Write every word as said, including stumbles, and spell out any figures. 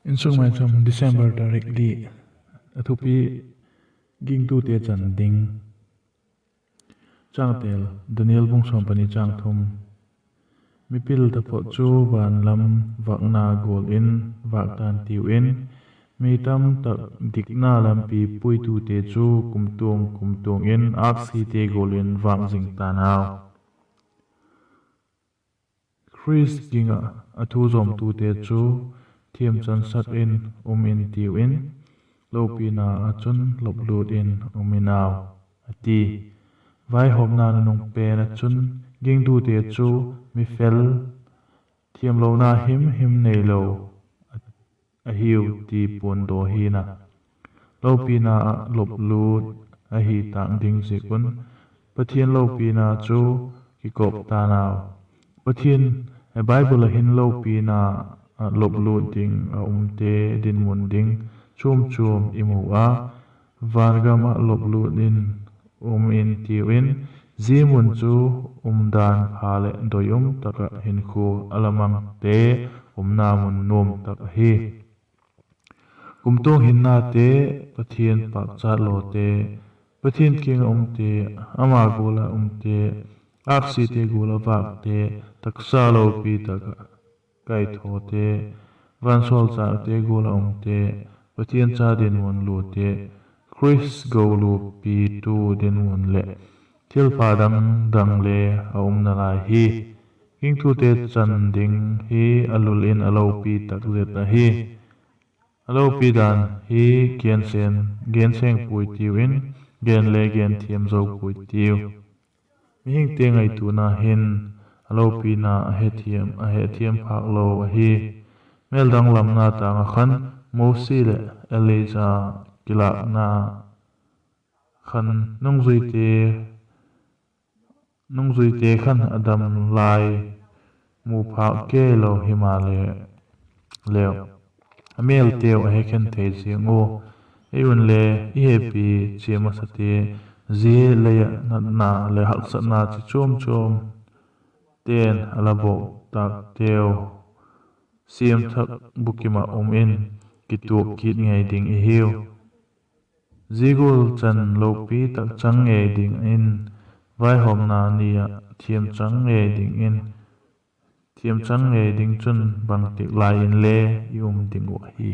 Insung Maicham, December tarik li. A thupi: Gingtute chan ding. Changtel: Daniel bung sawm pani chang thum. Mipil taphot chu van lam vâkna gual in vâk tan tiu in, mi tam tak dikna lampi puitute chu kumtuang kumtuang in âksite gual in vâk zing tan au. Khrist ging ah a thu zawmtute chu thiamchansak in um in tiu in, lopina ah chun loplût in um in au, a ti. Vaihawmna nunung pen ah chun gingtute chu mi fel, thiamlona himhim neilo ahiu ti puandaw hi'n a, lopina ah loplût ahi tâk ding ziak un Pathian lopina chu kikop ta'n au. Pathian, Bible ah hin lopina ah loplût ding a umte dinmun ding chuam chuam i mu a, vangam ah loplût in um in tiu in, zia mun chu umdan pha leh doi um tak ah hinkhua a la mangte umna mun nuam tak ahi. Kumtuang hinnate, Pathian pâkchat lawte, Pathian kiang ah umte, ama gual ah umte, âksite gual ah vâkte, taksa lopi tak ah kaithawte, vansawlchâkte gual ah umte, Pathian cha dinmun luate, Khrist go luapitu dinmun leh thilpha dang dang le a um nalai hi. Gingtute chan ding hi a lul in a lopi tak zet ahi. A lopi dan hi gen seng, gen seng pui tiu in, gen le gen thiam zo pui tiu. Mihingte ngaituana hin a lopina a hethiam, a hethiam phâk lo ahi. Mêl danglamna tâng ah khan Mosi leh Elija kilâkna khan nungzuite, nungzuite khan a dam lai mu phâk kei lo himaleh, leu, a mêlteu a hekhen thei ziang ua. Ei unle, i hepi chia masate, zia lei ah natna leh haksatna chi chuam chuam te'n a la bawk tâkteu siam thak bukim ah um in kituak kit ngei ding i hiu. Zia gual chan lopi tak chang ngei dingin, vaihawmna ni ah thiam chang ngei dingin, thiam chang ngei ding chun bangtik lai inle i um ding uh ahi.